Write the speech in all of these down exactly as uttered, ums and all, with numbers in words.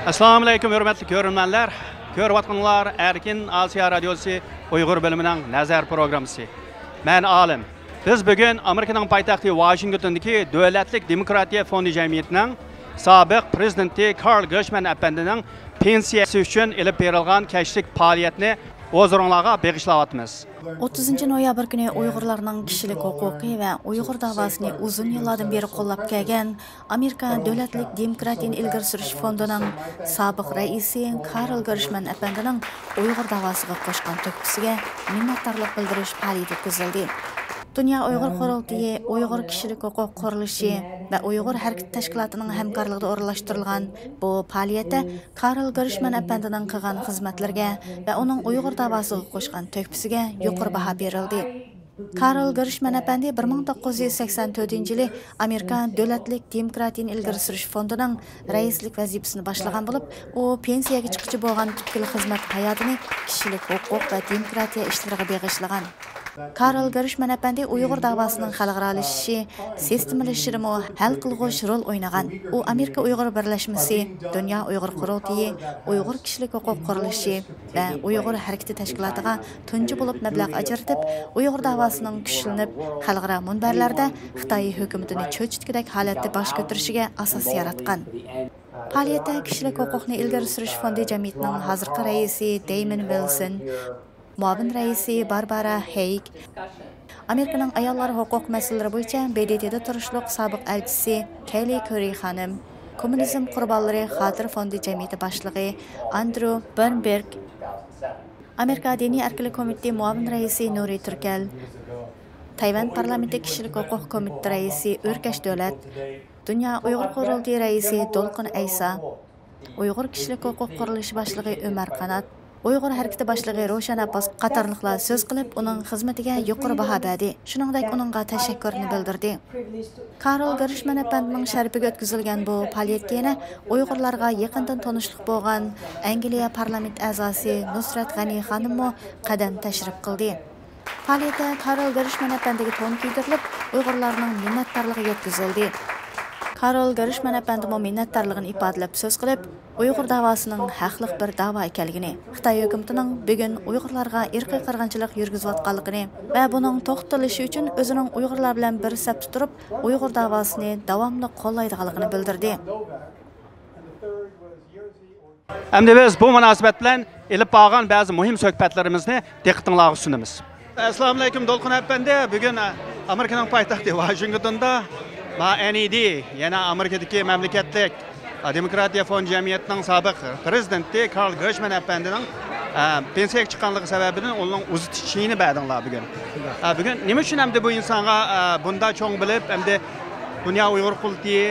ئەسسالامۇئەلەيكۇم، ھۆرمەتلىك كۆرۈرمەنلەر. كۆرۈۋاتقىنىڭلار ئەركىن ئاسىيا رادىيوسى ئۇيغۇر بۆلۈمىنىڭ نەزەر پروگراممىسى. مەن ئالىم. بىز بۈگۈن ئامېرىكىنىڭ پايتەختى ۋاشىنگتوندىكى دۆلەتلىك دېموكراتىيە فوندى جەمئىيىتىنىڭ سابىق پىرېزىدېنتى كارل گېرشمەن ئەپەندىنىڭ پېنسىيەسى ئۈچۈن ئېلىپ بېرىلغان كەچلىك پائالىيەتنى ھۇزۇرۇڭلارغا بېغىشلاۋاتىمىز. ئوتتۇزىنچى نويابىر كۈنى ئۇيغۇرلارنىڭ كىشىلىك ھوقۇقى ۋە ئۇيغۇر داۋاسىنى ئۇزۇن يىللاردىن بېرى قوللاپ كەلگەن ئامېرىكا دۆلەتلىك دېموكراتىيىنى ئىلگىرى سۈرۈش فوندىنىڭ سابىق رەئىسى كارل گېرشمەن ئەپەندىنىڭ ئۇيغۇر داۋاسىغا قوشقان تۆھپىسىگە مىننەتدارلىق بىلدۈرۈش پائالىيىتى ئۆتكۈزۈلدى. دۇنيا ئۇيغۇر قۇرۇلتىيى ئۇيغۇر كىشىلىك ھوقۇق قۇرۇلۇشى ۋە ئۇيغۇر ھەرىكىتى تەشكىلاتىنىڭ ھەمكارلىقىدا ئورۇنلاشتۇرۇلغان بۇ پائالىيەتتە كارل گېرشمەن ئەپەندىنىڭ قىلغان خىزمەتلىرىگە ۋە ئۇنىڭ ئۇيغۇر داۋاسىغا قوشقان تۆھپىسىگە يۇقىرى باھا بېرىلدى. كارل گېرشمەن ئەپەندى بىر مىڭ توققۇز يۈز سەكسەن تۆتىنچى يىلى ئامېرىكا دۆلەتلىك دېموكراتىيىنى ئىلگىرى سۈرۈش فوندىنىڭ رەئىسلىك ۋەزىپىسىنى باشلىغان بولۇپ، ئۇ پېنسىيەگە چىققۇچە بولغان پۈتكۈل خىزمەت ھاياتىنى كىشىلىك ھوقۇق ۋە دېموكراتىيە ئىشلىرىغا بېغىشلىغان. كارل گېرشمەن ئەپەندى ئۇيغۇر داۋاسىنىڭ خەلقئارالىشىشى، سىستېمىلىشىشىدىمۇ ھەل قىلغۇچ رول ئوينىغان. ئۇ ئامېرىكا ئۇيغۇر بىرلەشمىسى، دۇنيا ئۇيغۇر قۇرۇلتىيى، ئۇيغۇر كىشىلىك ھوقۇق قۇرۇلۇشى ۋە ئۇيغۇر ھەرىكىتى تەشكىلاتىغا تۇنجى بولۇپ مەبلەغ ئاجرىتىپ، ئۇيغۇر داۋاسىنىڭ كۈچلىنىپ، خەلقئارا مۇنبەرلەردە خىتاي ھۆكۈمىتىنى چۆچۈتكۈدەك ھالەتتە باش كۆتۈرۈشىگە ئاساس ياراتقان. پائالىيەتتە كىشىلىك ھوقۇقنى ئىلگىرى سۈرۈش فوندى جەمئىيىتىنىڭ ھازىرقى رەئىسى دەيمىن ۋىلسون، مۇئاۋىن رەئىسى باربارا ھېيك، ئامېرىكىنىڭ ئاياللار ھوقۇق مەسىلىلىرى بويىچە ب د ت دا تۇرۇشلۇق سابىق ئەلچىسى كەيلى كۆرى خانىم، كوممۇنىزم قۇربانلىرى خاتىرە فوندى جەمئىيىتى باشلىقى ئاندرو بېرنبېرگ، ئامېرىكا دىنىي ئەركىنلىك كومىتېتى مۇئاۋىن رەئىسى نۇرى تۈركەل، تەيۋەن پارلامېنتى كىشىلىك ھوقۇق كومىتېتى رەئىسى ئۆركەش دۆلەت، دۇنيا ئۇيغۇر قۇرۇلتىيى رەئىسى دولقۇن ئەيسا، ئۇيغۇر كىشىلىك ھوقۇق قۇرۇلۇشى باشلىقى ئۆمەر قانات، ئۇيغۇر ھەرىكىتى باشلىقى روشەن ئابباس قاتارلىقلار سۆز قىلىپ، ئۇنىڭ خىزمىتىگە يۇقىرى باھا بەردى، شۇنىڭدەك ئۇنىڭغا تەشەككۈرىنى بىلدۈردى. كارل گېرشمەن ئەپەندىنىڭ شەرىپىگە ئۆتكۈزۈلگەن بۇ پائالىيەتكە يەنە ئۇيغۇرلارغا يېقىندىن تونۇشلۇق بولغان ئەنگلىيە پارلامېنت ئەزاسى نۇسرەت غەنى خانىممۇ قەدەم تەشرىپ قىلدى. پائالىيەتتە كارل گېرشمەن ئەپەندىگە تون كىيدۈرۈلۈپ، ئۇيغۇرلارنىڭ مىننەتدارلىقى يەتكۈزۈلدى. كارل گېرشمەن ئەپەندىمۇ مىننەتدارلىقىنى ئىپادىلەپ سۆز قىلىپ، ئۇيغۇر داۋاسىنىڭ ھەقلىق بىر داۋا ئىكەنلىكىنى، خىتاي ھۆكۈمىتىنىڭ بۈگۈن ئۇيغۇرلارغا ئىرقىي قىرغىنچىلىق يۈرگۈزۈۋاتقانلىقىنى ۋە بۇنىڭ توختىتىلىشى ئۈچۈن ئۆزىنىڭ ئۇيغۇرلار بىلەن بىر سەپتە تۇرۇپ، ئۇيغۇر داۋاسىنى داۋاملىق قوللايدىغانلىقىنى بىلدۈردى. ئەمدى بىز بۇ مۇناسىۋەت بىلەن ئېلىپ بارغان بەزى مۇھىم سۆھبەتلىرىمىزنى دىققىتىڭلارغا سۇنىمىز. ئەسسالامۇئەلەيكۇم، دولقۇن ئەپەندى. بۈگۈن ئامېرىكىنىڭ پايتەختى ۋاشىنگتوندا ما ئېن ئى دى، يەنە ئامېرىكىدىكى مەملىكەتلىك دېموكراتىيە فوندى جەمئىيىتىنىڭ سابىق پىرېزىدېنتى كارل گېرشمەن ئەپەندىنىڭ، ئە، پېنسىيەگە چىققانلىقى سەۋەبىدىن ئۇنىڭ ئۇزىتىش چېيىنى بەردىڭلار بۈگۈن. ئە، بۈگۈن نېمە ئۈچۈن ئەمدى بۇ ئىنسانغا، ئە، بۇنداق چوڭ بىلىپ، ئەمدى دۇنيا ئۇيغۇر قۇرۇلتىيى،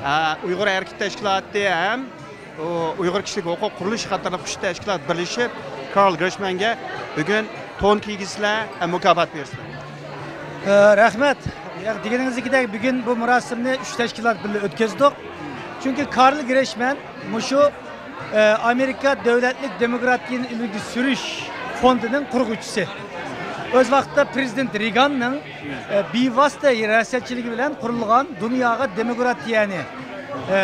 ئە، ئۇيغۇر ھەرىكىتى تەشكىلاتى ھەم ئۇ ئۇيغۇر كىشىلىك ھوقۇق قۇرۇلۇشى قاتارلىق ئۈچ تەشكىلات بىرلىشىپ، كارل گېرشمەنگە بۈگۈن تون كىيگۈزىسىلەر ھەم مۇكاپات بېرىسىلەر. ئە، رەھمەت. يا، دېگىنىڭىزدەكىدەك، بۈگۈن بۇ مۇراسىمنى ئۈچ تەشكىلات بىللە ئۆتكۈزدۇق. چۈنكى كارل گېرشمەن مۇشۇ، ئە، ئامېرىكا دۆلەتلىك دېموكراتىيىنى ئىلگىرى سۈرۈش فوندىنىڭ قۇرغۇچىسى. ئۆز ۋاقتىدا پىرېزىدېنت رېگاننىڭ ئە، بىۋاسىتە رىياسەتچىلىكى بىلەن قۇرۇلغان دۇنياغا دېموكراتىيەنى، ئە،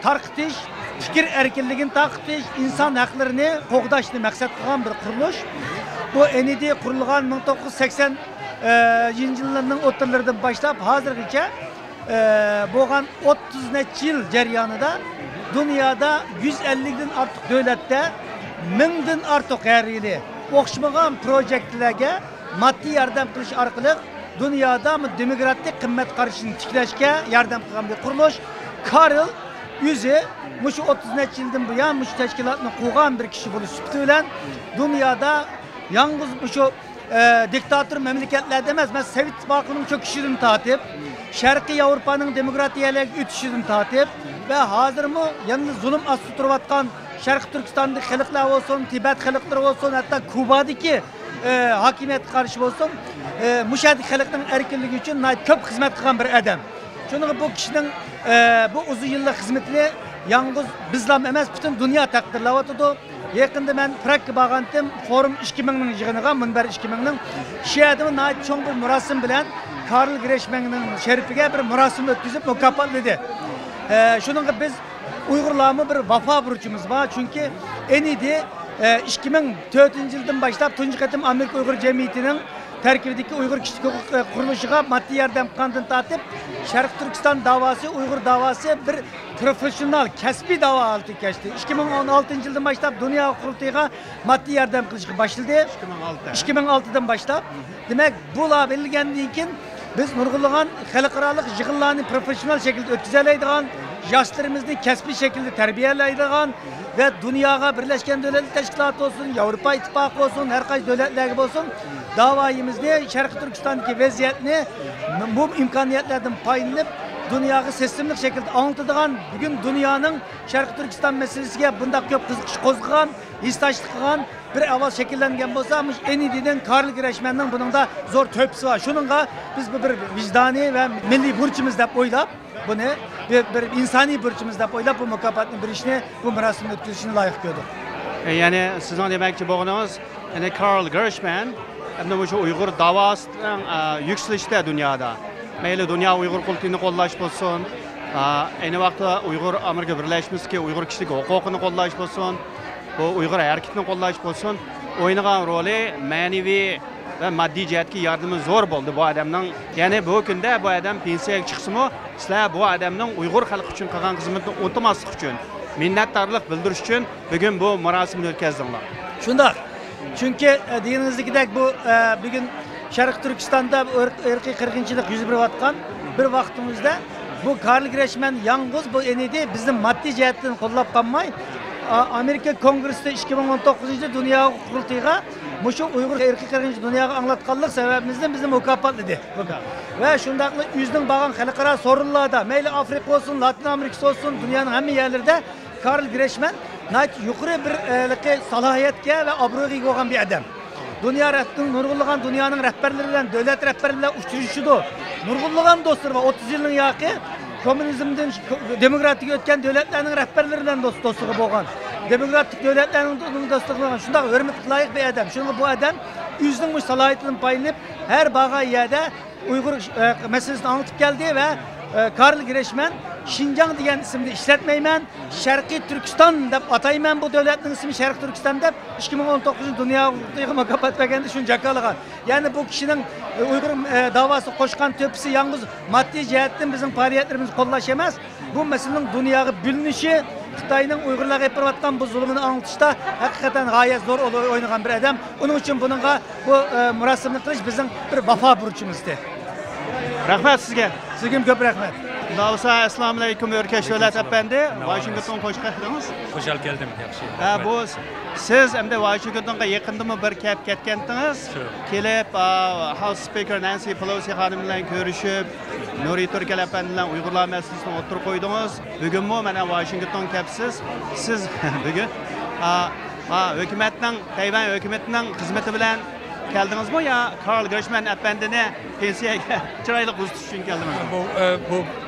تارقىتىش، پىكىر ئەركىنلىكىنى تارقىتىش، ئىنسان ھەقلىرىنى قوغداشنى مەقسەت قىلغان بىر قۇرۇلۇش. بۇ ئېن ئى دى قۇرۇلغان مىڭ توققۇز يۈز سەكسەن، ئە، يىللىرىنىڭ ئوتتۇرىلىرىدىن باشلاپ ھازىرغىچە، ئە، بولغان ئوتتۇز نەچچە يىل جەريانىدا دۇنيادا يۈز ئەللىكتىن ئارتۇق دۆلەتتە مىڭدىن ئارتۇق ھەر يىلى ئوخشىمىغان پروژېكتلەرگە ماددىي ياردەم قىلىش ئارقىلىق دۇنيادا دېموكراتىك قىممەت قارىشىنى تىكلەشكە ياردەم قىلغان بىر قۇرۇلۇش. كارل ئۆزى مۇشۇ ئوتتۇز نەچچە يىلدىن بۇيان مۇشۇ تەشكىلاتنى قۇرغان بىر كىشى بولۇش سۈپىتى بىلەن دۇنيادا يالغۇز مۇشۇ، ئە، دىكتاتور مەملىكەتلەردە ئەمەس، مەسىلەن، سوۋېت ئىتتىپاقىنىڭ چۆكۈشىدىن تارتىپ، شەرقىي ياۋروپانىڭ دېموكراتىيەلەرگە ئۆتۈشىدىن تارتىپ ۋە ھازىرمۇ يەنىلا زۇلۇم ئاستىدا تۇرۇۋاتقان شەرقىي تۈركىستاندىكى خەلقلەر بولسۇن، تىبەت خەلقلىرى بولسۇن، ھەتتا كۇبادىكى، ئە، ھاكىمىيەتكە قارشى بولسۇن، ئە، مۇشۇ يەردىكى خەلقنىڭ ئەركىنلىكى ئۈچۈن ناھايىتى كۆپ خىزمەت قىلغان بىر ئادەم. شۇنىڭغا بۇ كىشىنىڭ، ئە، بۇ ئۇزۇن يىللىق خىزمىتىنى يالغۇز بىزلام ئەمەس، پۈتۈن دۇنيا تەقدىرلەۋاتىدۇ. يېقىندا مەن پراگكا بارغانتىم، فورۇم ئىككى مىڭنىڭ يىغىنىغا، مۇنبەر ئىككى مىڭنىڭ. شۇ يەردىمۇ ناھايىتى چوڭ بىر مۇراسىم بىلەن كارل گېرشمەننىڭ شەرىپىگە بىر مۇراسىم ئۆتكۈزۈپ مۇكاپاتلىدى. ئە، شۇنىڭغا بىز ئۇيغۇرلارمۇ بىر ۋاپا بۇرچىمىز بار، چۈنكى ئېنىدى، ئە، ئىككى مىڭ تۆتىنچى يىلدىن باشلاپ تۇنجى قېتىم ئامېرىكا ئۇيغۇر جەمئىيىتىنىڭ تەركىبىدىكى ئۇيغۇر كىشىلىك ھوقۇق، ئە، قۇرۇلۇشىغا ماددىي ياردەم قىلغاندىن تارتىپ، شەرقىي تۈركىستان داۋاسى، ئۇيغۇر داۋاسى بىر پروفېسسىونال، كەسپىي داۋا ھالىتىگە كەچتى. ئىككى مىڭ ئون ئالتىنچى يىلدىن باشلاپ دۇنيا قۇرۇلتىيىغا ماددىي ياردەم قىلىشقا باشلىدى. ئىككى مىڭ ئالتە. ئىككى مىڭ ئالتىدىن باشلاپ. دېمەك، بۇلار بىلگەندىن كېيىن بىز نۇرغۇنلىغان خەلقئارالىق يىغىنلارنى پروفېسسىونال شەكىلدە ئۆتكۈزەلەيدىغان، ياشلىرىمىزنى كەسپىي شەكىلدە تەربىيەلەيدىغان ۋە دۇنياغا بىرلەشكەن دۆلەتلەر تەشكىلاتى بولسۇن، ياۋروپا ئىتتىپاقى بولسۇن، ھەر قايسى دۆلەتلەرگە بولسۇن، داۋايىمىزنى شەرقىي تۈركىستاندىكى ۋەزىيەتنى بۇ ئىمكانىيەتلەردىن پايدىلىنىپ، دۇنياغا سىستېمىلىق شەكىلدە ئاڭلىتىدىغان، بۈگۈن دۇنيانىڭ شەرقىي تۈركىستان مەسىلىسىگە بۇنداق كۆپ قىزىقىش قوزغىغان، ھېسداشلىق قىلغان بىر ئەھۋال شەكىللەنگەن بولسا، مۇشۇ ئېنىدىنىڭ، كارل گرەشمەننىڭ بۇنىڭدا زور تۆھپىسى بار. شۇنىڭغا بىز بۇ بىر ۋىجدانىي ۋە مىللىي بۇرچىمىز دەپ ئويلاپ، بۇنى بىر، بىر ئىنسانىي بۇرچىمىز دەپ ئويلاپ، بۇ مۇكاپاتنى بېرىشنى، بۇ مۇراسىمنى ئۆتكۈزۈشنى لايىق كۆردۇق. يەنى سىزنىڭ دېمەكچى بولغىنىڭىز، يەنى كارل گرەشمەن ئەمدى مۇشۇ ئۇيغۇر داۋاسىنىڭ، ئە، يۈكسىلىشىدە دۇنيادا، مەيلى دۇنيا ئۇيغۇر قۇرۇلتىيىنى قوللاش بولسۇن، ئا، ئەينى ۋاقىتتا ئۇيغۇر ئامېرىكا بىرلەشمىسىدىكى ئۇيغۇر كىشىلىك ھوقۇقىنى قوللاش بولسۇن، بۇ ئۇيغۇر ھەرىكىتىنى قوللاش بولسۇن، ئوينىغان رولى، مەنىۋى ۋە ماددىي جەھەتتىكى ياردىمى زور بولدى بۇ ئادەمنىڭ. يەنى بۇ كۈندە بۇ ئادەم پېنسىيەگە چىقسىمۇ، سىلەر بۇ ئادەمنىڭ ئۇيغۇر خەلقى ئۈچۈن قىلغان خىزمىتىنى ئۇنتۇماسلىق ئۈچۈن، مىننەتدارلىق بىلدۈرۈش ئۈچۈن بۈگۈن بۇ مۇراسىمنى ئۆتكەزدىڭلار. شۇنداق. چۈنكى، ئە، دېگىنىڭىزدىكىدەك بۇ، ئە، بۈگۈن شەرقىي تۈركىستاندا ئىرق-، ئىرقىي قىرغىنچىلىق يۈز بېرىۋاتقان بىر ۋاقتىمىزدا بۇ كارل گرەشمەن يالغۇز بۇ ئېنىدى بىزنى ماددىي جەھەتتىن قوللاپ قالماي، ئا-، ئامېرىكا كونگرېسسى ئىككى مىڭ ئون توققۇزىنچى دۇنيا قۇرۇلتىيىغا مۇشۇ ئۇيغۇر ئىرقىي قىرغىنچىلىقىنى دۇنياغا ئاڭلاتقانلىق سەۋەبىمىزدىن بىزنى مۇكاپاتلىدى. ۋە شۇنداقلا ئۆزىنىڭ بارغان خەلقئارا سورۇنلاردا، مەيلى ئافرىقا بولسۇن، لاتىن ئامېرىكىسى بولسۇن، دۇنيانىڭ ھەممە يەرلىرىدە كارل گرېشمەن ناھايىتى يۇقىرى بىر، ئە، ھېلىقى سالاھىيەتكە ۋە ئابرۇيغا ئىگە بولغان بىر ئادەم. دۇنيا رەھبىرىنىڭ، نۇرغۇنلىغان دۇنيانىڭ رەھبەرلىرى بىلەن، دۆلەت رەھبەرلىرى بىلەن ئۇچرىشىدۇ. نۇرغۇنلىغان دوستلىرى بار. ئوتتۇز يىلنىڭ ياقى كوممۇنىزمدىن دېموكراتىيىگە ئۆتكەن دۆلەتلەرنىڭ رەھبەرلىرى بىلەن دوست، دوستلۇقى بولغان. دېموكراتىك دۆلەتلەرنىڭ دوستلۇقى بولغان. شۇنداق ھۆرمەتكە لايىق بىر ئادەم. شۇنىڭغا بۇ ئادەم ئۆزىنىڭ مۇشۇ سالاھىيىتىدىن پايدىلىنىپ، ھەر بارغان يەردە ئۇيغۇر، ئە، مەسىلىسىنى ئاڭلىتىپ كەلدى ۋە، ئە، كارل گرېشمەن شىنجاڭ دېگەن ئىسىمنى ئىشلەتمەيمەن، شەرقىي تۈركىستان دەپ ئاتايمەن، بۇ دۆلەتنىڭ ئىسمى شەرقىي تۈركىستان دەپ ئىككى مىڭ ئون توققۇزىنچى دۇنيا قۇرۇلتىيىغا مۇكاپات بەرگەندە شۇنى جاكارلىغان. يەنى بۇ كىشىنىڭ، ئە، ئۇيغۇر، ئە، داۋاسىغا قوشقان تۆھپىسى يالغۇز ماددىي جەھەتتىن بىزنىڭ پائالىيەتلىرىمىزنى قوللاش ئەمەس، بۇ مەسىلىنىڭ دۇنياغا بىلىنىشى، خىتاينىڭ ئۇيغۇرلارغا ئېلىپ بېرىۋاتقان بۇ زۇلۇمىنى ئاڭلىتىشتا ھەقىقەتەن غايەت زور رول ئوينىغان بىر ئادەم. ئۇنىڭ ئۈچۈن بۇنىڭغا بۇ، ئە، مۇراسىمنى قىلىش بىزنىڭ بىر ۋاپا بۇرچىمىزدى. رەھمەت سىزگە. سىزگىمۇ كۆپ رەھمەت. ئۇنداق بولسا، ئەسسالامۇئەلەيكۇم، ئۆركەش دۆلەت ئەپەندى. ۋاشىنگتون خوش كەلدىڭىز. خۇشال كەلدىم، ياخشى. ھە، بۇ سىز ئەمدى ۋاشىنگتونغا يېقىندىمۇ بىر كەپ كەتكەنتىڭىز. شۇ. كېلىپ، ئا، ھاۋس سپىكېر نەنسى پېلوسى خانىم بىلەن كۆرۈشۈپ، نۇرى تۈركەل ئەپەندى بىلەن ئۇيغۇرلار مەسىلىسىنى ئوتتۇرىغا قويدىڭىز. بۈگۈنمۇ مانا ۋاشىنگتون كەپسىز. سىز بۈگۈن، ئا، ئا، ھۆكۈمەتنىڭ، تەيۋەن ھۆكۈمىتىنىڭ خىزمىتى بىلەن كەلدىڭىزمۇ يا كارل گرېشمەن ئەپەندىنى پېنسىيەگە چىرايلىق ئۇزىتىش ئۈچۈن كەلدىڭىزمۇ؟ بۇ، ئە، بۇ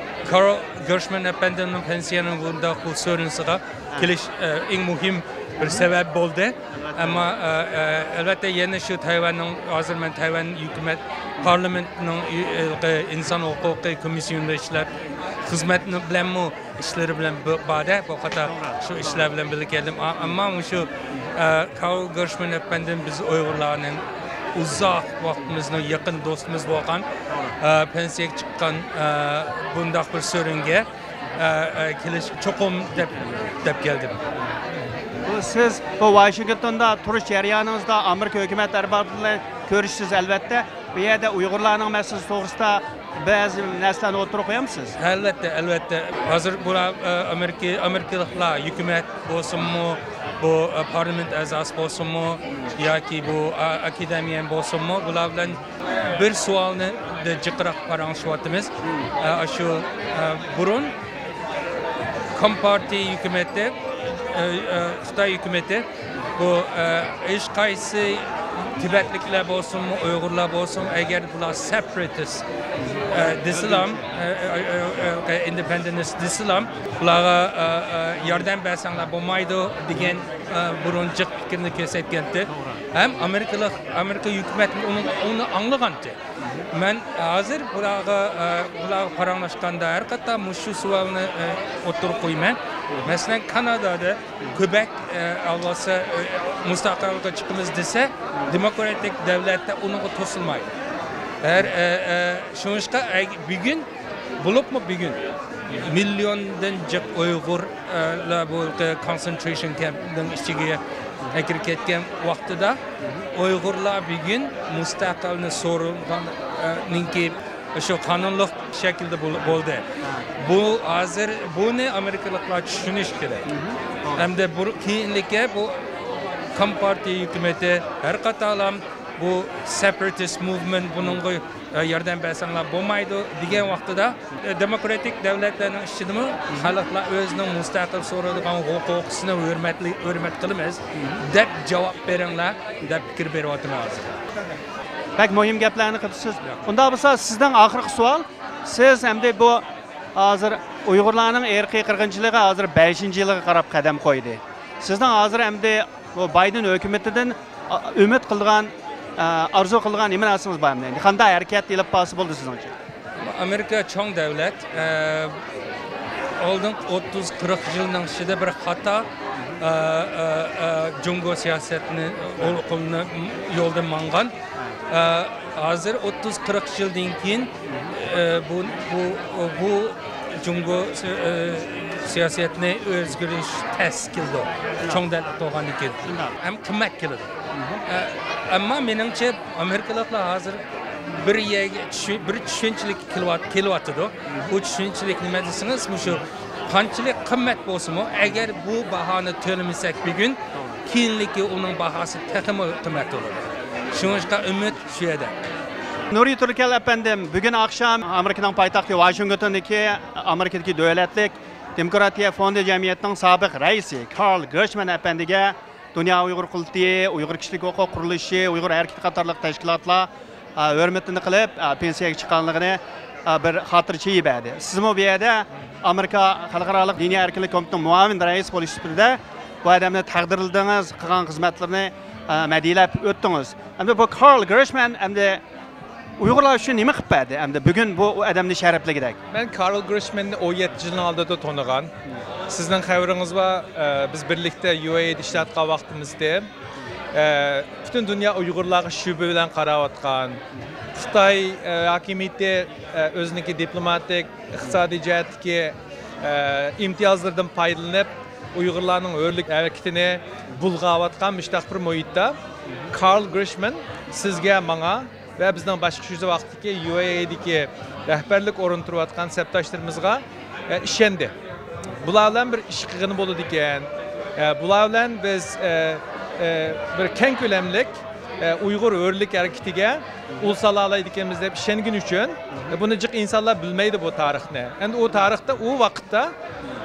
كارل گرېشمەن ئەپەندىنىڭ پېنسىيەنىڭ بۇنداق پۇل سورىنىشىغا كېلىش، ئە، ئەڭ مۇھىم بىر سەۋەب بولدى. ئەمما، ئە، ئە، ئەلۋەتتە، يەنە شۇ تەيۋەننىڭ، ھازىر مەن تەيۋەن ھۆكۈمەت پارلامېنتىنىڭ، ئى، ئى، ئىنسان ھوقۇقى كومىسسىيونىدا ئىشلەپ، خىزمەت بىلەنمۇ، ئىشلىرى بىلەن بۇ، باردا، بۇ قاتار شۇ ئىشلار بىلەن بىللە كەلدىم. ئا-، ئەمما مۇشۇ، ئە، كارل گېرشمەن ئەپەندىم بىز ئۇيغۇرلارنىڭ ئۇزاق ۋاقتىمىزنىڭ يېقىن دوستىمىز بولغان، ئە، پېنسىيەگە چىققان، ئە، بۇنداق بىر سورۇنغا، ئە، ئە، كېلىش چوقۇم دەپ، دەپ كەلدىم. بۇ سىز بۇ ۋاشىنگتوندا تۇرۇش جەريانىڭىزدا ئامېرىكا ھۆكۈمەت ئەربابى بىلەن كۆرۈشىسىز، ئەلۋەتتە. بۇ يەردە ئۇيغۇرلارنىڭ مەسىلىسى توغرىسىدا بەزى نەرسىلەرنى ئوتتۇرىغا قويامسىز؟ ئەلۋەتتە، ئەلۋەتتە. ھازىر بۇلار، ئە، ئامېرىكا، ئامېرىكىلىقلار ھۆكۈمەت بولسۇنمۇ، بۇ، ئە، پارلامېنت ئەزاسى بولسۇنمۇ ياكى بۇ، ئە، ئاكادېمىيەن بولسۇنمۇ، بۇلار بىلەن بىر سوئالنى جىقراق پاراڭلىشىۋاتىمىز. ئە، شۇ، ئە، بۇرۇن كومپارتىيە ھۆكۈمىتى، ئە، ئە، خىتاي ھۆكۈمىتى بۇ، ئە، ھېچقايسى تىبەتلىكلەر بولسۇنمۇ، ئۇيغۇرلار بولسۇن، ئەگەر بۇلار سېپىرېتىست، ئە، دېسىلام، ئە، ئە، ئىندېپېندېنس دېسىلام، بۇلارغا، ئە، ئە، ياردەم بەرسەڭلار بولمايدۇ دېگەن، ئە، بۇرۇن جىق پىكىرنى كۆرسەتكەنتى. ھەم ئامېرىكىلىق، ئامېرىكا ھۆكۈمەتمۇ ئۇنىڭ، ئۇنى ئاڭلىغانتى. مەن ھازىر بۇلارغا، ئە، بۇلارغا پاراڭلاشقاندا ھەر قېتىم مۇشۇ سوئالنى، ئە، ئوتتۇرىغا قويىمەن. مەسىلەن، كانادادا كۆبەك، ئە، ئاۋۋالسا، ئە، مۇستەقىللىققا چىقىمىز دېسە، دېموكراتىك دۆلەتتە ئۇنىڭغا توسۇلمايدۇ. ھەر، ئە، ئە، شۇڭلاشقا، ئە، بۈگۈن، بولۇپمۇ بۈگۈن مىليوندىن جىق ئۇيغۇرلار بۇ كونسېنترېيشن كەمپنىڭ ئىچىگە ئەكىرىپ كەتكەن ۋاقتىدا، ئۇيغۇرلار بۈگۈن مۇستەقىلنى سورىغان، ئە، نىڭكى شۇ قانۇنلۇق شەكىلدە بول-، بولدى. بۇ ھازىر بۇنى ئامېرىكىلىقلار چۈشىنىش كېرەك. ھەمدە بۇ كېيىنلىككە بۇ كومپارتىيە ھۆكۈمىتى ھەر قاتارلام بۇ سېپاراتىست موۋمېنت بۇنىڭغا، ئە، ياردەم بەرسەڭلار بولمايدۇ دېگەن ۋاقتىدا، ئە، دېموكراتىك دۆلەتلەرنىڭ ئىچىدىمۇ خەلقلەر ئۆزىنىڭ مۇستەقىل سورىدىغان ھوقۇقىنى ھۆرمەتلى-، ھۆرمەت قىلىمىز دەپ جاۋاب بېرىڭلار دەپ پىكىر بېرىۋاتىمەن ھازىر. بەك مۇھىم گەپلەرنى قىلىپسىز. ئۇنداق بولسا سىزدىن ئاخىرقى سوئال. سىز ئەمدى بۇ ھازىر ئۇيغۇرلارنىڭ ئىرقىي قىرغىنچىلىقى ھازىر بەشىنچى يىلىغا قاراپ قەدەم قويدى. سىزنىڭ ھازىر ئەمدى بۇ بايدېن ھۆكۈمىتىدىن، ئا، ئۈمىد قىلىدىغان، ئا، ئارزۇ قىلىدىغان نېمە نەرسىڭىز بار ئەمدى؟ قانداق ھەرىكەت ئېلىپ بارسا بولدى سىزنىڭچە؟ ئامېرىكا چوڭ دۆلەت، ئە، ئالدىنقى ئوتتۇز، قىرىق يىلنىڭ ئىچىدە بىر خاتا، ئە، ئە، ئە، جۇڭگو سىياسەتنى ئۇل-، قولىنى يولدا ماڭغان. ئە، ھازىر ئوتتۇز، قىرىق يىلدىن كېيىن، ئە، بۇ، بۇ، بۇ جۇڭگو سى-، ئە، سىياسەتنى ئۆزگىرىش تەس كېلىدۇ. چوڭ دۆلەت بولغاندىن كېيىن. ھەم قىممەت كېلىدۇ. ئە، ئەمما مېنىڭچە، ئامېرىكىلىقلار ھازىر بىر يەرگە چۈشۈ-، بىر چۈشەنچىلىككە كېلىۋات-، كېلىۋاتىدۇ. بۇ چۈشەنچىلىك نېمە دېسىڭىز، مۇشۇ قانچىلىك قىممەت بولسىمۇ، ئەگەر بۇ باھانى تۆلىمىسەك بۈگۈن، كېيىنلىكى ئۇنىڭ باھاسى تېخىمۇ قىممەت بولىدۇ. شۇڭلاشقا ئۈمىد شۇ يەردە. نۇرى تۈركەل ئەپەندىم، بۈگۈن ئاخشام ئامېرىكىنىڭ پايتەختى ۋاشىنگتوندىكى ئامېرىكىدىكى دۆلەتلىك دېموكراتىيە فوندى جەمئىيىتىنىڭ سابىق رەئىسى كارل گېرشمەن ئەپەندىگە دۇنيا ئۇيغۇر قۇرۇلتىيى، ئۇيغۇر كىشىلىك ھوقۇق قۇرۇلۇشى، ئۇيغۇر ھەرىكىتى قاتارلىق تەشكىلاتلار، ئا، ھۆرمىتىنى قىلىپ، ئا، پېنسىيەگە چىققانلىقىنى، ئا، بىر خاتىرە چېيى بەردى. سىزمۇ بۇ يەردە ئامېرىكا خەلقئارالىق دىنىي ئەركىنلىك كومىتېتىنىڭ مۇئاۋىن رەئىسى بولۇش سۈپىتىدە بۇ ئادەمنى تەقدىرلىدىڭىز، قىلغان خىزمەتلىرىنى، ئا، مەدھىيەلەپ ئۆتتىڭىز. ئەمدى بۇ كارل گېرشمەن ئەمدى ئۇيغۇرلار ئۈچۈن نېمە قىلىپ بەردى؟ ئەمدى بۈگۈن بۇ ئادەمنى شەرەپلىگۈدەك. مەن كارل گېرشمەننى ئون يەتتە يىلنىڭ ئالدىدا تونۇغان. سىزنىڭ خەۋىرىڭىز بار، ئە، بىز بىرلىكتە يۇ ئېي ئىدە ئىشلەۋاتقان ۋاقتىمىزدا، ئە، پۈتۈن دۇنيا ئۇيغۇرلارغا شۈبھە بىلەن قاراۋاتقان. خىتاي، ئە، ھاكىمىيىتى، ئە، ئۆزىنىڭكى دىپلوماتىك، ئىقتىسادىي جەھەتتىكى، ئە، ئىمتىيازلىرىدىن پايدىلىنىپ، ئۇيغۇرلارنىڭ ھۆرلۈك ھەرىكىتىنى بۇلغاۋاتقان مۇشتاق بىر مۇھىتتا كارل گېرشمەن سىزگە، ماڭا ۋە بىزنىڭ باشقا شۇ ۋاقىتتىكى يۇ ئېي ئىدىكى رەھبەرلىك ئورۇندا تۇرۇۋاتقان سەپداشلىرىمىزغا، ئە، ئىشەندى. بۇلار بىلەن بىر ئىش قىلغىلى بولىدىكەن. ئە، بۇلار بىلەن بىز، ئە، ئە، بىر كەڭ كۆلەملىك، ئە، ئۇيغۇر ھۆرلۈك ھەرىكىتىگە ئۇل سالالايدىكەنمىز دەپ ئىشەنگىنى ئۈچۈن، ئە، بۇنى جىق ئىنسانلار بىلمەيدۇ بۇ تارىخنى. ئەمدى ئۇ تارىختا، ئۇ ۋاقىتتا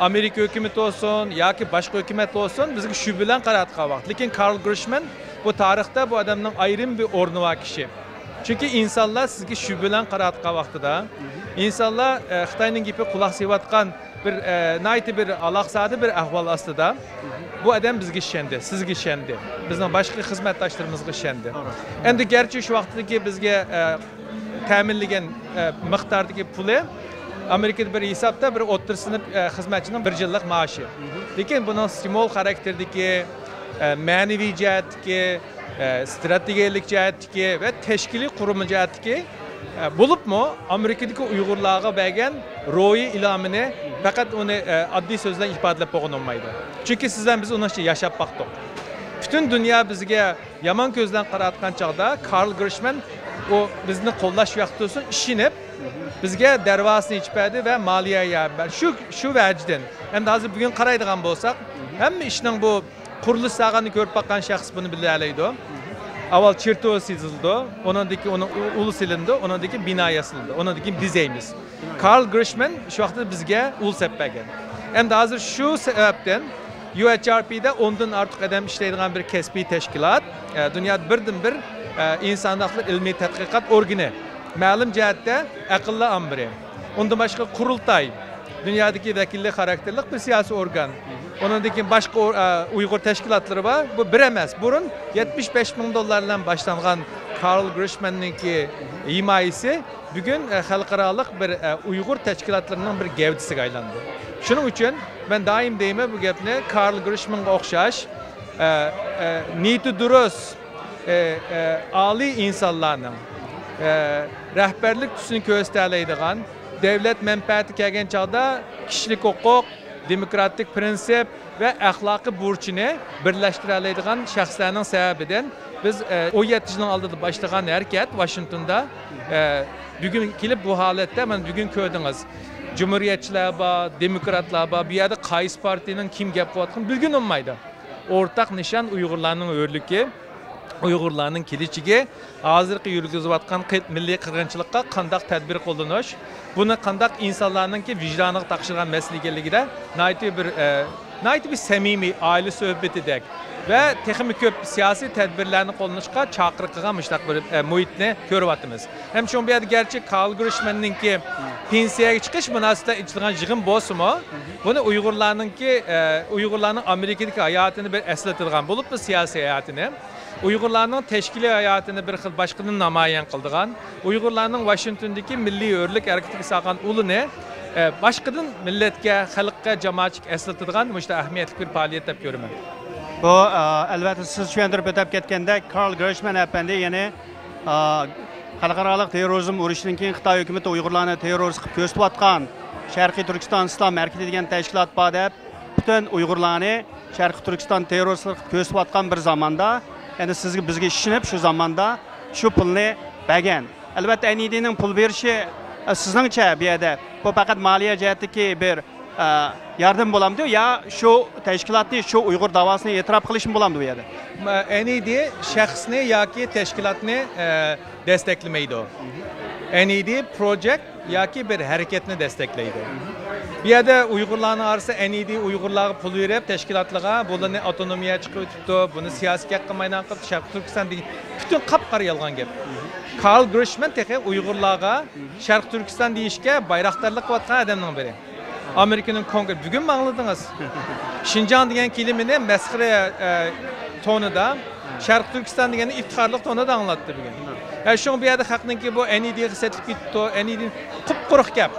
ئامېرىكا ھۆكۈمىتى بولسۇن ياكى باشقا ھۆكۈمەت بولسۇن، بىزگە شۈبھە بىلەن قاراۋاتقان ۋاقىت. لېكىن كارل گېرشمەن بۇ تارىختا بۇ ئادەمنىڭ ئايرىم بىر ئورنى بار كىشى. چۈنكى ئىنسانلار سىزگە شۈبھە بىلەن قاراۋاتقان ۋاقتىدا، ئىنسانلار، ئە، خىتاينىڭ گېپىگە قۇلاق سېلىۋاتقان بىر، ئە، ناھايىتى بىر ئالاقزادە بىر ئەھۋال ئاستىدا، بۇ ئادەم بىزگە ئىشەندى، سىزگە ئىشەندى، بىزنىڭ باشقا خىزمەتداشلىرىمىزغا ئىشەندى. ئەمدى گەرچە شۇ ۋاقىتتىكى بىزگە، ئە، تەمىنلىگەن، ئە، مىقداردىكى پۇلى ئامېرىكىدا بىر ھېسابتا بىر ئوتتۇرا سىنىپ، ئە، خىزمەتچىنىڭ بىر يىللىق مائاشى. لېكىن بۇنىڭ سىمۋول خاراكتېردىكى، ئە، مەنىۋى جەھەتتىكى، ئە، ستراتېگىيەلىك جەھەتتىكى ۋە تەشكىلىي قۇرۇلما جەھەتتىكى، ئە، بولۇپمۇ ئامېرىكىدىكى ئۇيغۇرلارغا بەرگەن روھىي ئىلھامىنى پەقەت ئۇنى، ئە، ئاددىي سۆز بىلەن ئىپادىلەپ بولغىلى بولمايدۇ. چۈنكى سىز بىلەن بىز ئۇنىڭ ئىچىدە ياشاپ باقتۇق. پۈتۈن دۇنيا بىزگە يامان كۆز بىلەن قاراۋاتقان چاغدا كارل گېرشمەن ئۇ بىزنى قوللاش ۋاقتى تۇرسۇن، ئىشىنىپ، بىزگە دەرۋازىسىنى ئېچىپ بەردى ۋە مالىيە ياردىمى بەردى. شۇ، شۇ ۋەجىدىن. ئەمدى ھازىر بۈگۈن قارايدىغان بولساق، ھەممە ئىشنىڭ بۇ قۇرۇلۇش ساغاننى كۆرۈپ باققان شەخس بۇنى بىلەلەيدۇ. ئاۋۋال چېرتيوژ سىزىلىدۇ، ئۇنىڭدىن كېيىن ئۇنىڭ ئۇ-، ئۇلى سېلىنىدۇ، ئۇنىڭدىن كېيىن بىنا ياسىلىدۇ، ئۇنىڭدىن كېيىن بېزەيمىز. كارل گېرشمەن شۇ ۋاقىتتا بىزگە ئۇل سېلىپ بەرگەن. ئەمدى ھازىر شۇ سەۋەبتىن يۇ ئېيچ ئار پىدا ئوندىن ئارتۇق ئادەم ئىشلەيدىغان بىر كەسپىي تەشكىلات، ئە، دۇنيادا بىردىنبىر، ئە، ئىنسان ھەقلىرى ئىلمىي تەتقىقات ئورگىنى. مەلۇم جەھەتتە ئەقىللەر ئامبىرى. ئۇندىن باشقا قۇرۇلتاي، دۇنيادىكى ۋەكىللىك خاراكتېرلىك بىر سىياسىي ئورگان. ئۇنىڭدىن كېيىن باشقا ئور-، ئە، ئۇيغۇر تەشكىلاتلىرى بار. بۇ بىر ئەمەس. بۇرۇن يەتمىش بەش مىڭ دوللار بىلەن باشلانغان كارل گېرشمەننىڭكى ھىمايىسى بۈگۈن، ئە، خەلقئارالىق بىر، ئە، ئۇيغۇر تەشكىلاتلىرىنىڭ بىر گەۋدىسىگە ئايلاندى. شۇنىڭ ئۈچۈن مەن دائىم دەيمەن بۇ گەپنى، كارل گرىشمانغا ئوخشاش، ئە، ئە، نىيىتى دۇرۇس، ئە، ئە، ئالىي ئىنسانلارنىڭ، ئە، رەھبەرلىك تۈسىنى كۆرسىتەلەيدىغان، دەۋلەت مەنپەئەتى كەلگەن چاغدا كىشىلىك ھوقۇق، دېموكراتىك پىرىنسىپ ۋە ئەخلاقىي بۇرچىنى بىرلەشتۈرەلەيدىغان شەخسلەرنىڭ سەۋەبىدىن بىز، ئە، ئون يەتتە يىلنىڭ ئالدىدا باشلىغان ھەرىكەت ۋاشىنگتوندا، ئە، بۈگۈن كېلىپ بۇ ھالەتتە، مانا بۈگۈن كۆردىڭىز. جۇمھۇرىيەتچىلەر بار، دېموكراتلار بار. بۇ يەردە قايسى پارتىيىنىڭ كىم گەپ قىلىۋاتقىنى بىلگىلى بولمايدۇ. ئورتاق نىشان ئۇيغۇرلارنىڭ ھۆرلۈكى، ئۇيغۇرلارنىڭ كېلىچىكى، ھازىرقى يۈرگۈزۈۋاتقان قىر-، مىللىي قىرغىنچىلىققا قانداق تەدبىر قوللىنىش، بۇنى قانداق ئىنسانلارنىڭكى ۋىجدانىغا تاپشۇرغان مەسىلە ئىكەنلىكىدە ناھايىتى بىر، ئە، ناھايىتى بىر سەمىمىي ئائىلە سۆھبىتىدەك ۋە تېخىمۇ كۆپ سىياسىي تەدبىرلەرنى قوللىنىشقا چاقىرىق قىلغان مۇشۇنداق بىر، ئە، مۇھىتنى كۆرۈۋاتىمىز. ھەم شۇڭا بۇ يەردە گەرچە كارل گرىشماننىڭكى پېنسىيەگە چىقىش مۇناسىۋىتىدە ئېچىلغان يىغىن بولسىمۇ، بۇنى ئۇيغۇرلارنىڭكى، ئە، ئۇيغۇرلارنىڭ ئامېرىكىدىكى ھاياتىنى بىر ئەسلىتىدىغان بولۇپمۇ سىياسىي ھاياتىنى، ئۇيغۇرلارنىڭ تەشكىلىي ھاياتىنى بىر خىل باشقىدىن نامايان قىلىدىغان، ئۇيغۇرلارنىڭ ۋاشىنگتوندىكى مىللىي ھۆرلۈك ھەرىكىتىگە سالغان ئۇلىنى، ئە، باشقىدىن مىللەتكە، خەلققە، جامائەتچىلىككە ئەسلىتىدىغان مۇشۇنداق ئەھمىيەتلىك بىر پائالىيەت دەپ كۆرىمەن. بۇ، ئە، ئەلۋەتتە، سىز چۈشەندۈرۈپ ئۆتۈپ كەتكەندەك، كارل گرىشمان ئەپەندى، يەنى، ئە، خەلقئارالىق تېررورىزم ئۇرۇشىدىن كېيىن خىتاي ھۆكۈمىتى ئۇيغۇرلارنى تېررورىست قىلىپ كۆرسىتىۋاتقان شەرقىي تۈركىستان ئىسلام ھەرىكىتى دېگەن تەشكىلات بار دەپ، پۈتۈن ئۇيغۇرلارنى شەرقىي تۈركىستان تېررورىستلىرى قىلىپ كۆرسىتىۋاتقان بىر زاماندا، يەنى سىزگە، بىزگە ئىشىنىپ شۇ زاماندا شۇ پۇلنى بەرگەن. ئەلۋەتتە، ئەن ئىي دىنىڭ پۇل بېرىشى، ئە، سىزنىڭچە بۇ يەردە بۇ پەقەت مالىيە جەھەتتىكى بىر، ئە، ياردەم بولامدۇ يا شۇ تەشكىلاتنى، شۇ ئۇيغۇر داۋاسىنى ئېتىراپ قىلىشمۇ بولامدۇ بۇ يەردە؟ ئەن ئىي دى شەخسنى ياكى تەشكىلاتنى، ئە، دەستەكلىمەيدۇ. ئەن ئىي دى پروجېكت ياكى بىر ھەرىكەتنى دەستەكلەيدۇ. بۇ يەردە ئۇيغۇرلارنىڭ ئارىسىدا ئەن ئىي دى ئۇيغۇرلارغا پۇل بېرىپ، تەشكىلاتلارغا بۇلارنى ئاپتونومىيە چىقىرىۋېتىپتۇ، بۇنى سىياسىي گەپ قىلمايدىغان قىلىپتۇ، شەرقىي تۈركىستان دېگەن پۈتۈن قاپقارا يالغان گەپ. كارل گرىشمان تېخى ئۇيغۇرلارغا شەرقىي تۈركىستان دېيىشكە بايراقدارلىق قىلىۋاتقان ئادەمنىڭ بىرى. ئامېرىكىنىڭ كونگرېسى، بۈگۈنمۇ ئاڭلىدىڭىز. شىنجاڭ دېگەن كېلىمىنى مەسخىرە، ئە، تونىدا شەرقىي تۈركىستان دېگەننى ئىپتىخارلىق تونىدا ئاڭلاتتى بۈگۈن. ھە، شۇڭا بۇ يەردە خەقنىڭكى بۇ ئەن ئىي دىغا سېتىلىپ كېتىپتۇ، ئەن ئىي دى قۇپقۇرۇق گەپ.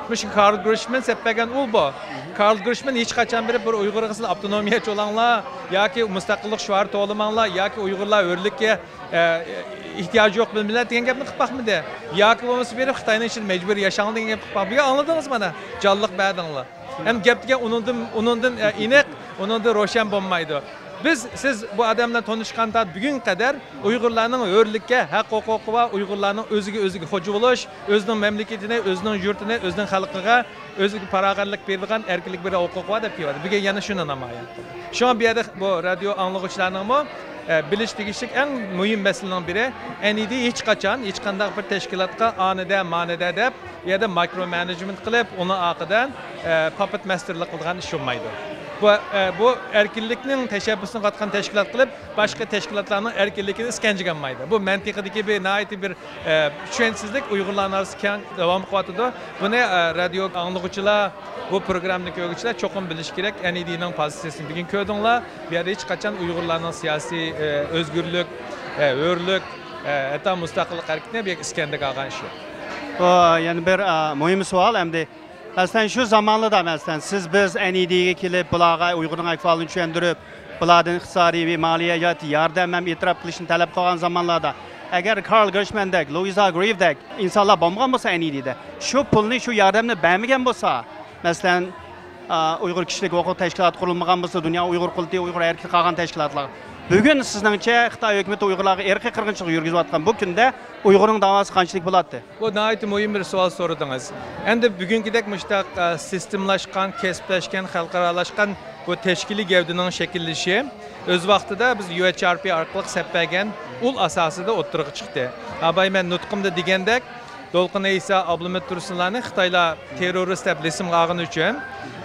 مۇشۇ كارل گرىشمان سېلىپ بەرگەن ئۇل بۇ. كارل گرىشمان ھېچقاچان بېرىپ بىر ئۇيغۇرغا سىلەر ئاپتونومىيەچى بولاڭلار ياكى مۇستەقىللىق شوئارى توۋلىماڭلار ياكى ئۇيغۇرلار ھۆرلۈككە، ئە، ئېھتىياجى يوق بىر مىللەت دېگەن گەپنى قىلىپ باقمىدى. ياكى بولمىسا بېرىپ خىتاينىڭ ئىچىدە مەجبۇرىي ياشاڭلار دېگەن گەپنى قىلىپ باقمىدى. بۇ يەردە ئاڭلىدىڭىز مانا، جانلىق بەردىڭلار. ھەم گەپ دېگەن ئۇنىڭدىن، ئۇنىڭدىن، ئە، ئېنىق، ئۇنىڭدىن روشەن بولمايدۇ. بىز، سىز بۇ ئادەم بىلەن تونۇشقاندىن تارتىپ بۈگۈنگە قەدەر ئۇيغۇرلارنىڭ ھۆرلۈككە ھەق ھوقۇقى بار، ئۇيغۇرلارنىڭ ئۆزىگە، ئۆزىگە خوجا بولۇش، ئۆزىنىڭ مەملىكىتىنى، ئۆزىنىڭ يۇرتىنى، ئۆزىنىڭ خەلقىگە، ئۆزىگە پاراۋانلىق بېرىدىغان، ئەركىنلىك بېرىدىغان ھوقۇقى بار دەپ كېلىۋاتىدۇ. بۈگۈن يەنە شۇنى نامايان. شۇڭا بۇ يەردە بۇ رادىيو ئاڭلىغۇچىلارنىڭمۇ، ئە، بىلىشى تېگىشلىك ئەڭ مۇھىم مەسىلىنىڭ بىرى، ئەن ئىي دى ھېچقاچان، ھېچقانداق بىر تەشكىلاتقا ئانىدە، مانىدە دەپ، بۇ يەردە مايكرو مەنېجمېنت قىلىپ، ئۇنىڭ ئارقىدىن، ئە، پاپېت ماستېرلىق قىلىدىغان ئىش بولمايدۇ. بۇ، ئە، بۇ ئەركىنلىكنىڭ تەشەببۇسىنى قىلىۋاتقان تەشكىلات قىلىپ، باشقا تەشكىلاتلارنىڭ ئەركىنلىكىنى ئىسكەنجىگە ئالمايدۇ. بۇ مەنتىقىدىكى بىر ناھايىتى بىر، ئە، چۈشەنچىسىزلىك ئۇيغۇرلارنىڭ ئارىسىدا كەڭ داۋام قىلىۋاتىدۇ. بۇنى، ئە، رادىيو ئاڭلىغۇچىلار، بۇ پروگراممىنى كۆرگۈچىلەر چوقۇم بىلىشى كېرەك. ئەن ئىي دىنىڭ پوزىتسىيىسىنى بۈگۈن كۆردۈڭلار. بۇ يەردە ھېچقاچان ئۇيغۇرلارنىڭ سىياسىي، ئە، ئۆزگۈرلۈك، ئە، ھۆرلۈك، ئە، ھەتتا مۇستەقىللىق ھەرىكىتىنى بۇ يەرگە ئىسكەنجىگە ئالغان ئىش يوق. بۇ يەنە بىر، ئە، مۇھىم سوئال ئەمدى. مەسىلەن، شۇ زامانلىدا، مەسىلەن، سىز، بىز ئەن ئىي دىگە كېلىپ، بۇلارغا ئۇيغۇرنىڭ ئەھۋالىنى چۈشەندۈرۈپ، بۇلاردىن ئىقتىسادىي ۋە مالىيە جەھەتتە ياردەم ھەم ئېتىراپ قىلىشنى تەلەپ قىلغان زامانلاردا، ئەگەر كارل گرىشماندەك، لۇئىزا گرېۋدەك ئىنسانلار بولمىغان بولسا ئەن ئىي دىدە، شۇ پۇلنى، شۇ ياردەمنى بەرمىگەن بولسا، مەسىلەن، ئا، ئۇيغۇر كىشىلىك ھوقۇق تەشكىلاتى قۇرۇلمىغان بولسا، دۇنيا ئۇيغۇر قۇرۇلتىيى، ئۇيغۇر ھەرىكىتى قالغان تەشكىلاتلار. بۈگۈن سىزنىڭچە خىتاي ھۆكۈمىتى ئۇيغۇرلارغا ئىرقىي قىرغىنچىلىق يۈرگۈزۈۋاتقان بۇ كۈندە ئۇيغۇرنىڭ داۋاسى قانچىلىك بولاتتى؟ بۇ ناھايىتى مۇھىم بىر سوئال سورىدىڭىز. ئەمدى بۈگۈنكىدەك مۇشۇنداق، ئە، سىستېمىلاشقان، كەسىپلەشكەن، خەلقئارالاشقان بۇ تەشكىلىي گەۋدىنىڭ شەكىللىشىشى ئۆز ۋاقتىدا بىز يۇ ئېچ ئار پى ئارقىلىق سەپ بەرگەن ئۇل ئاساسىدا ئوتتۇرىغا چىقتى. ئاباي مەن نۇتقۇمدا دېگەندەك، دولقۇن ئەيسا، ئابلىمىت تۇرسۇنلارنى خىتايلار تېررورىست دەپ لىسىمغا ئالغىنى ئۈچۈن،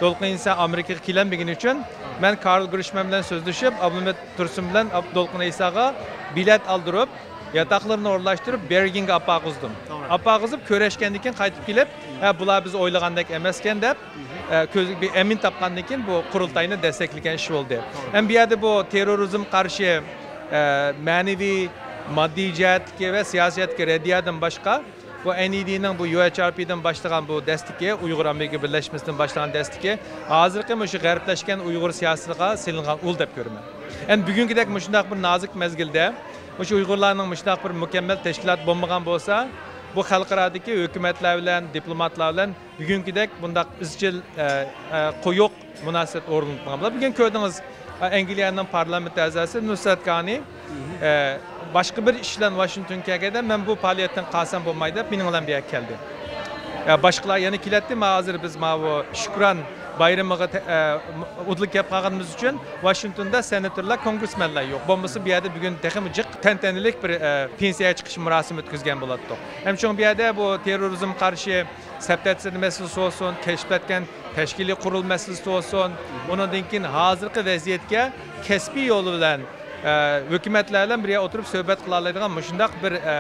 دولقۇن ئەيسا ئامېرىكىغا كېلەلمىگىنى ئۈچۈن، مەن كارل گرىشمان بىلەن سۆزلىشىپ، ئابلىمىت تۇرسۇن بىلەن ئاب-، دولقۇن ئەيساغا بىلەت ئالدۇرۇپ، ياتاقلىرىنى ئورۇنلاشتۇرۇپ، بېرلىنگە ئاپارغۇزدۇم. توغرا. ئاپارغۇزۇپ، كۆرۈشكەندىن كېيىن قايتىپ كېلىپ، ھە، بۇلار بىز ئويلىغاندەك ئەمەسكەن دەپ، ئە، كۆزگە بىر ئەمىن تاپقاندىن كېيىن بۇ قۇرۇلتاينى دەستەكلىگەن ئىش بولدى. ھەم بۇ يەردە بۇ تېررورىزم قارشى، ئە، مەنىۋى، ماددىي جەھەتتىكى ۋە سىياسىي جەھەتتىكى رەددىيەدىن باشقا، بۇ ئەن ئى دىنىڭ بۇ يۇ ئېچ ئار پىدىن باشلىغان بۇ دەستىكى، ئۇيغۇر ئامېرىكا بىرلەشمىسىدىن باشلىغان دەستىكى، ھازىرقى مۇشۇ غەربلەشكەن ئۇيغۇر سىياسىتىغا سېلىنغان ئۇل دەپ كۆرىمەن. ئەمدى بۈگۈنكىدەك مۇشۇنداق بىر نازۇك مەزگىلدە، مۇشۇ ئۇيغۇرلارنىڭ مۇشۇنداق بىر مۇكەممەل تەشكىلات بولمىغان بولسا، بۇ خەلقئارادىكى ھۆكۈمەتلەر بىلەن، دىپلوماتلار بىلەن بۈگۈنكىدەك بۇنداق ئىزچىل، ئە، ئە، قويۇق مۇناسىۋەت ئورنىتىپ بولغان بولار. بۈگۈن كۆردىڭىز، ئە، ئەنگلىيەنىڭ پارلامېنت ئەزاسى نۇسرەت گانى، ئە، باشقا بىر ئىش بىلەن ۋاشىنگتونغا كەلگەندە، مەن بۇ پائالىيەتتىن قالسام بولمايدۇ دەپ، مېنىڭ بىلەن بۇ يەرگە كەلدى. ئە، باشقىلار يەنە كېلەتتى، مانا ھازىر بىز ماۋۇ شۈكران بايرىمىغا تە-، ئە، ئۇدۇل كەپ قالغىنىمىز ئۈچۈن ۋاشىنگتوندا سېناتورلار، كونگرېسمېنلار يوق. بولمىسا بۇ يەردە بۈگۈن تېخىمۇ جىق تەنتەنىلىك بىر، ئە، پېنسىيەگە چىقىش مۇراسىمى ئۆتكۈزگەن بولاتتۇق. ھەم شۇڭا بۇ يەردە بۇ تېررورىزمغا قارشى سەپتەرچىلىرى مەسىلىسى بولسۇن، كەشىپ ئەتكەن تەشكىلىي قۇرۇل مەسىلىسى بولسۇن، ئۇنىڭدىن كېيىن ھازىرقى ۋەزىيەتكە كەسپىي يولى بىلەن، ئە، ھۆكۈمەتلەر بىلەن بىر يەر ئولتۇرۇپ سۆھبەت قىلالايدىغان مۇشۇنداق بىر، ئە،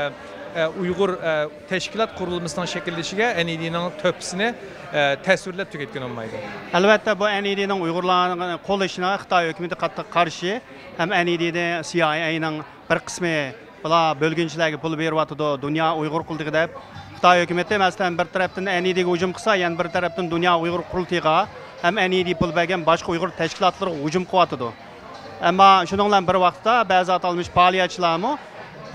ئە، ئۇيغۇر، ئە، تەشكىلات قۇرۇلمىسىنىڭ شەكىللىشىگە ئەن ئى دىنىڭ تۆھپىسىنى، ئە، تەسۋىرلەپ تۈگەتكىلى بولمايدۇ. ئەلۋەتتە، بۇ ئەن ئى دىنىڭ ئۇيغۇرلارنى قوللىشىغا خىتاي ھۆكۈمىتى قاتتىق قارشى، ھەم ئەن ئى دىنى سى ئاي ئەينىڭ بىر قىسمى بۇلار بۆلگۈنچىلەرگە پۇل بېرىۋاتىدۇ، دۇنيا ئۇيغۇر قۇرۇلتىيىغا دەپ. خىتاي ھۆكۈمىتى، مەسىلەن، بىر تەرەپتىن ئەن ئى دىگە ھۇجۇم قىلسا، يەنە بىر تەرەپتىن دۇنيا ئۇيغۇر قۇرۇلتىيىغا ھەم ئەن ئى دى پۇل بەرگەن باشقا ئۇيغۇر تەشكىلاتلىرىغا ھۇجۇم قىلىۋاتىدۇ. ئەمما شۇنىڭ بىلەن بىر ۋاقىتتا بەزى ئاتالمىش پائالىيەتچىلەرمۇ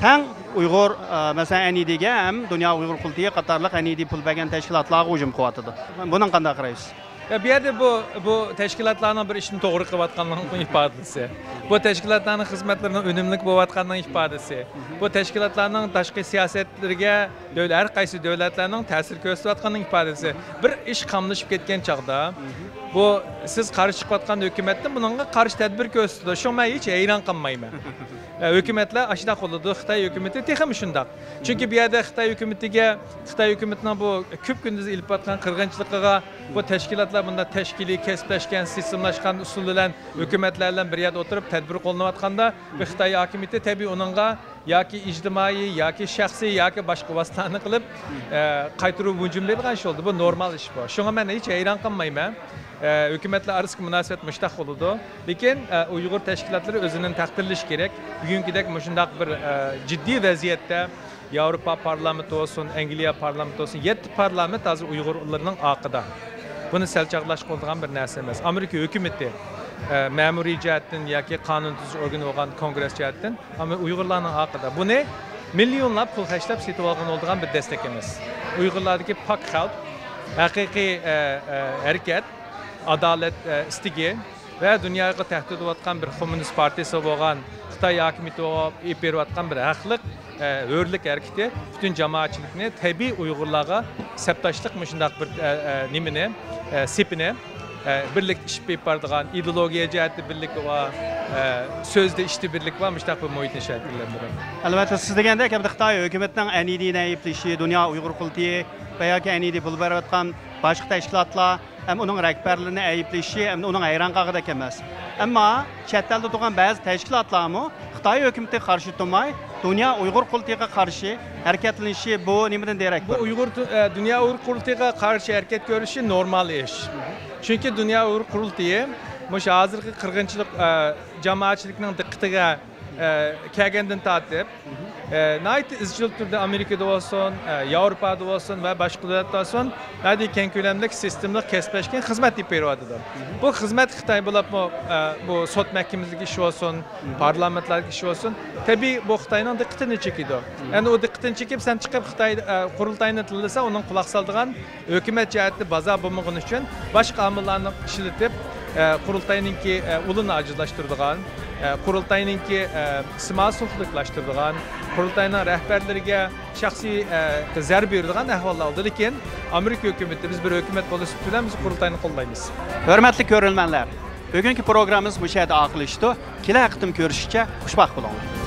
تەڭ ئۇيغۇر، ئە، مەسىلەن، ئەن ئى دىگە ھەم دۇنيا ئۇيغۇر قۇرۇلتىيى قاتارلىق ئەن ئى دى پۇل بەرگەن تەشكىلاتلارغا ھۇجۇم قىلىۋاتىدۇ. بۇنىڭ قانداق قارايسىز؟ يا، بۇ يەردە بۇ، بۇ تەشكىلاتلارنىڭ بىر ئىشنى توغرا قىلىۋاتقانلىقىنىڭ ئىپادىسى. بۇ تەشكىلاتلارنىڭ خىزمەتلىرىنىڭ ئۈنۈملۈك بولۇۋاتقانلىقىنىڭ ئىپادىسى. بۇ تەشكىلاتلارنىڭ تاشقى سىياسەتلىرىگە دۆل-، ھەر قايسى دۆلەتلەرنىڭ تەسىر كۆرسىتىۋاتقانلىقىنىڭ ئىپادىسى. بىر ئىش قاملىشىپ كەتكەن چاغدا، بۇ سىز قارشى چىقىۋاتقان ھۆكۈمەتتىن بۇنىڭغا قارشى تەدبىر كۆرسىتىدۇ. شۇڭا مەن ھېچ ھەيران قالمايمەن. ئە، ھۆكۈمەتلەر ئاشۇنداق قىلىدۇ، خىتاي ھۆكۈمىتى تېخىمۇ شۇنداق. چۈنكى بۇ يەردە خىتاي ھۆكۈمىتىگە، خىتاي ھۆكۈمىتىنىڭ بۇ كۈپكۈندۈز ئېلىپ بارغان قىرغىنچىلىقىغا بۇ تەشكىلاتلار بۇنداق تەشكىلىي، كەسىپلەشكەن، سىستېمىلاشقان ئۇسۇل بىلەن ھۆكۈمەتلەر بىلەن بىر يەردە ئولتۇرۇپ تەدبىر قوللىنىۋاتقاندا، بۇ خىتاي ھاكىمىيىتى تەبىئىي ئۇنىڭغا ياكى ئىجتىمائىي، ياكى شەخسىي، ياكى باشقا ۋاسىتىلەرنى قىلىپ، ئە، قايتۇرۇپ ھۇجۇملايدىغان ئىش بولدى. بۇ نورمال ئىش بۇ. شۇڭا مەن ھېچ ھەيران قالمايمەن. ئە، ھۆكۈمەتلەر ئارىسىدىكى مۇناسىۋەت مۇشۇنداق بولىدۇ. لېكىن، ئە، ئۇيغۇر تەشكىلاتلىرى ئۆزىنى تەقدىرلىشى كېرەك. بۈگۈنكىدەك مۇشۇنداق بىر، ئە، جىددىي ۋەزىيەتتە ياۋروپا پارلامېنتى بولسۇن، ئەنگلىيە پارلامېنتى بولسۇن، يەتتە پارلامېنت ھازىر ئۇيغۇرلارنىڭ ئارقىدا. بۇنى سەل چاغلاشقا بولىدىغان بىر نەرسە ئەمەس. ئامېرىكا ھۆكۈمىتى، ئە، مەمۇرىي جەھەتتىن ياكى قانۇن تۈزۈش ئورگىنى بولغان كونگرېس جەھەتتىن، ئەمما ئۇيغۇرلارنىڭ ئارقىدا. بۇنى مىليونلاپ پۇل خەجلەپ سېتىۋالغىلى بولىدىغان بىر دەستەك ئەمەس. ئۇيغۇرلاردىكى پاك قەلب، ھەقىقىي، ئە، ئە، ھەرىكەت، ئادالەت، ئە، ئىستىكى ۋە دۇنياغا تەھدىت بولۇۋاتقان بىر كوممۇنىست پارتىيىسى بولغان، خىتاي ھاكىمىيىتى ئېلىپ بېرىۋاتقان بىر ھەقلىق، ئە، ھۆرلۈك ھەرىكىتى پۈتۈن جامائەتچىلىكنى، تەبىئىي ئۇيغۇرلارغا سەپداشلىق مۇشۇنداق بىر، ئە، ئە، نېمىنى، ئە، سېپىنى، ئە، بىرلىكتە ئىش ئېلىپ بارىدىغان، ئىدېئولوگىيە جەھەتتە بىرلىكى بار، ئە، سۆزدە ئىشتا بىرلىكى بار مۇشۇنداق بىر مۇھىتنى شەكىللەندۈرۈڭ. ئەلۋەتتە، سىز دېگەندەك، ئەمدى خىتاي ھۆكۈمىتىنىڭ ئەن ئى دىنى ئەيىبلىشى، دۇنيا ئۇيغۇر قۇرۇلتىيى ۋە ياكى ئەن ئى دى پۇل بېرىۋاتقان باشقا تەشكىلاتلار ھەم ئۇنىڭ رەھبەرلىرىنى ئەيىبلىشى ئەمدى ئۇنىڭ ھەيران قالغۇدەك ئەمەس. ئەمما چەت ئەلدە تۇرغان بەزى تەشكىلاتلارمۇ خىتاي ھۆكۈمىتىگە قارشى تۇرماي، دۇنيا ئۇيغۇر قۇرۇلتىيىغا قارشى ھەرىكەتلىنىشى بۇ نېمىدىن دېرەك بۇ بېرىدۇ؟ ئۇيغۇر تۇ-، ئە، دۇنيا ئۇيغۇر قۇرۇلتىيىغا قارشى ھەرىكەت كۆرۈشى نورمال ئىش. چۈنكى دۇنيا ئۇيغۇر قۇرۇلتىيى مۇشۇ ھازىرقى قىرغىنچىلىق، ئە، جامائەتچىلىكنىڭ دىققىتىگە، ئە، كەلگەندىن تارتىپ، ئە، ناھايىتى ئىزچىل تۈردە ئامېرىكىدا بولسۇن، ئە، ياۋروپادا بولسۇن ۋە باشقا دۆلەتتە بولسۇن، ناھايىتى كەڭ كۆلەملىك سىستېمىلىق كەسىپلەشكەن خىزمەت ئېلىپ بېرىۋاتىدۇ. بۇ خىزمەت خىتاي بولۇپمۇ، ئە، بۇ سوت مەھكىمىلىرىدىكى ئىش بولسۇن، پارلامېنتلاردىكى ئىش بولسۇن، تەبىئىي بۇ خىتاينىڭ دىققىتىنى چېكىدۇ. ئەمدى ئۇ دىققىتىنى چېكىپ، سەن چىقىپ خىتاي، ئە، قۇرۇلتاينى تىللىسا، ئۇنىڭ قۇلاق سالىدىغان ھۆكۈمەت جەھەتتە بازار بولمىغىنى ئۈچۈن باشقا ئامىللارنى ئىشلىتىپ، ئە، قۇرۇلتاينىڭكى، ئە، ئۇلىنى ئاجىزلاشتۇرىدىغان، ئە، قۇرۇلتاينىڭكى، ئە، سىماسۇنلۇقلاشتۇرىدىغان، قۇرۇلتاينىڭ رەھبەرلىرىگە شەخسىي، ئە، زەربە بېرىدىغان ئەھۋاللار بولدى. لېكىن ئامېرىكا ھۆكۈمىتى، بىز بىر ھۆكۈمەت بولۇش سۈپىتى بىلەن بىز قۇرۇلتاينى قوللايمىز. ھۆرمەتلىك كۆرۈرمەنلەر، بۈگۈنكى پروگراممىمىز مۇشۇ يەردە ئاخىرلىشىدۇ. كېلەر قېتىم كۆرۈشكىچە خۇشۋاق بولۇڭلار.